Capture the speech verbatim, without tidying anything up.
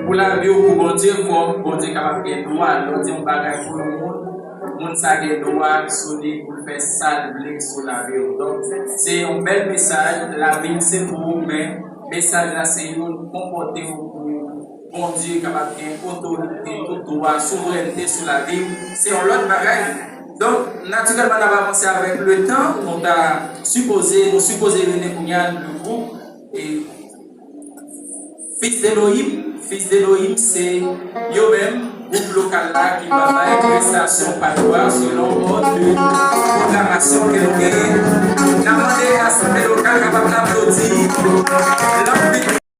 Pou lavi w, pou Bondye, fò Bondye kapab gen dwa. Lè w di yon bagay pou yon moun, moun sa gen dwa sou li pou l fè sa l vle sou lavi w. Donk, se yon bèl mesaj. Lavi m se pou ou, men mesaj la se yon konpòte w pou Bondye kapab gen otorite, tout dwa, souvrènte sou lavi w. Se yon lòt bagay. Donk, natirèlman, n ap avanse avèk le tan. Nou ta sipoze, nou sipoze rele kounye a le gwoup e Fils d'Elohim, Fils d'Elohim, se yo menm, gwoup lokal la ki va bay prestasyon pa yo a selon mòd de pwogramasyon ke nou genyen. N ap mande asanble lokal kapab aplodi.